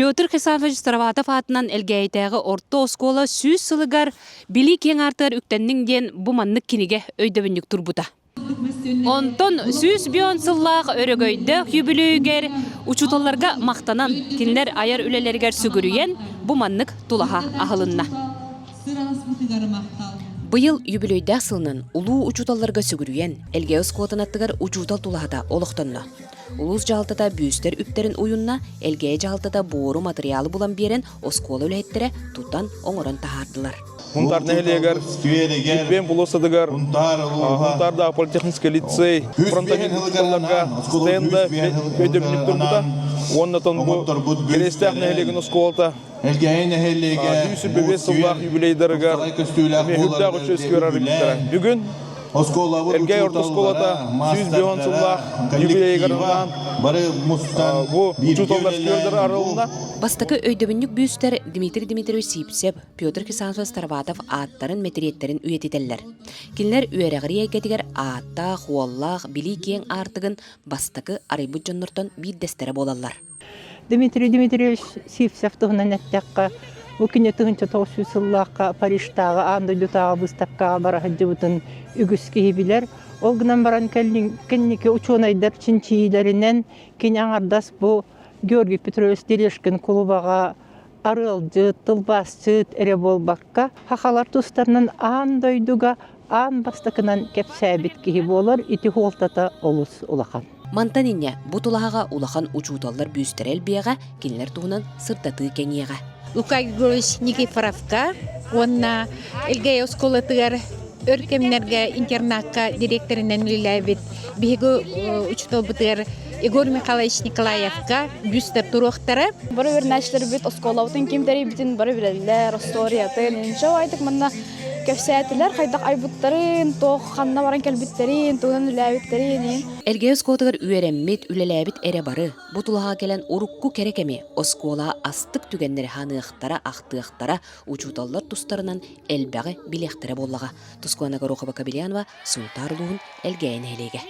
Петр Хрисанович Староватов аатынан Элгээйитээҕи орто оскуола 100 сылыгар Билии киэҥ аартыгар үктэнниҥ диэн бу маннык кинигэ өйдөбүнньүк турбута. Онтон 101 сыллаах өрөгөйдөөх үбүлүөйүгэр учууталларга махтанан, кинилэр айар үлэлэригэр сүгүрүйэн бу маннык тулаһа аһылынна. Быйыл үбүлүөйдээх сылынан улуу учууталларга сүгүрүйэн, Элгээйи оскуолатын аттыгар учуутал тулаһата олохтонно. Улуус дьаһалтата бүүстэр үптэрин уйунна, Элгээйи дьаһалтата буору матырыйаалы булан биэрэн, оскуола үлэһиттэрэ тутан, оҥорон таһаардылар. Хунтаар нэһилиэгэр, Килбиэн болуоссатыгар, Хунтаардаах политехническай лицей, фронтовик учууталларга стенда өйдөбүнньүк турбута. Уонна бу Кириэстээх нэһилиэгин оскуолата Элгээйи нэһилиэгэ 125 сыллаах юбилейдарыгар эмиэ үрдээх үчүгэй сквер арыйбыттара. Бүгүн Оскуолабыт Элгээйи орто оскуолата учууталлара, 105 сыллаах юбилейыгар коллектива анаан бары мустан бу бииргэ учууталлар сквердара үлэлээн арылынна. Бастакы өйдөбүнньүк бүүстэр Дмитрий Дмитриевич Сивцев, Петр Хрисанфович Староватов ааттарын, мэтириэттэрин үйэтитэллэр. Кинилэр үөрэҕирии эйгэтигэр ааттаах, уоллаах, билии киэҥ аартыгын бастакы арыйбыт дьоннортон биирдэстэрэ буолаллар. Дмитрий Дмитриевич Сивцев туһунан эттэххэ, бу кини 1900 сыллаахха Парижтааҕы аан дойдутааҕы быыстапкаҕа бара сылдьыбытын үгүс киһи билэр. Ол гынан баран кэнники учуонайдар чинчийиилэринэн кини аҥардас бу Георгий Петрович Терешкин кулубаҕа арыалдьыт, тылбаасчыт эрэ буолбакка, сахалар тустарынан аан дойдуга аан бастакынан кэпсээбит киһи буолар. Ити суолтата олус улахан. Мантан инньэ бу тулаһаҕа улахан учууталлар бүүстэрэ элбиэҕэ, кинилэр туһунан сырдатыы кэҥиэҕэ. Лука Егорович Никифоровка уонна Элгээйи оскуолатыгар өр кэмнэргэ интернакка дириэктэринэн үлэлээбит биһиги учууталбытыгар Егор Михайлович Николаевка бүүстэр туруохтара. Бары үөрэнээччилэрбит оскуолабытын ким тэрийбитин бары билэллэр, остуоруйатын. Ничего айтык манна кэпсээтилэр, хайдах айбыттарын, туох ханна баран кэлбиттэрин, тугунан үлэлээбиттэрин. Элгээйи оскуолатыгар үөрэммит, үлэлээбит эрэ бары бу тулаҕа кэлэн урукку кэрэ кэми, оскуола астык түгэннэри ханыахтара, ахтыахтара, учууталлар тустарынан элбэҕи билиэхтэрэ буоллаҕа. Тускуана Горохова-Кобельянова, Сунтаар улууһун Элгээйи нэһилиэгэ.